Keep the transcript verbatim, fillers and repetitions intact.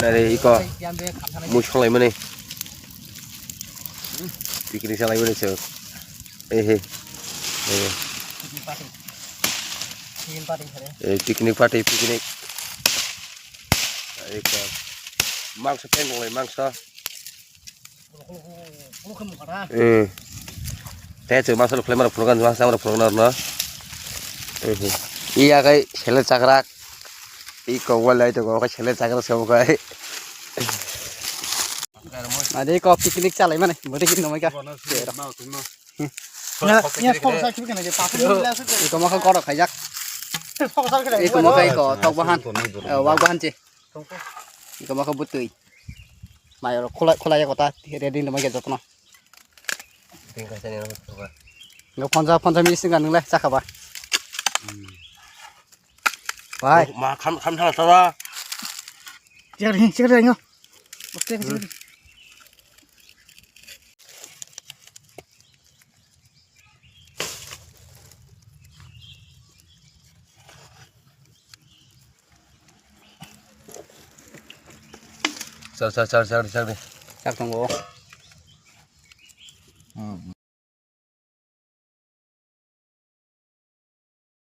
Nare iko mui songlai mani. Picnic salai mani se. Eh, eh. Eh, eh, picnic party, picnic. Iko mangso teng lai mangso. Hmm. Tei chwng masa rok khlai mano phunukna, masa rok phunukna rwno. Hmm. Iya kai sele chakrak. Iko walai to go kai sele chakrak se kai. Ade ko picnic chalai mane, bode kin nomai ka. Iko mokha korok khaijak. Iko mokha iko tok bahan. Eh, wak bahan che. Iko mokha butui. Mai oro khula, khula ya kota, ready no mai jotono. Tingka sani no tuba. Ngo ponja, ponja minute singa nungle chakha ba. Bai. Ma kham, kham thala thala. Chekar hin, chekar hin. Sar, sar, sar, sar, sar. Chak tongo.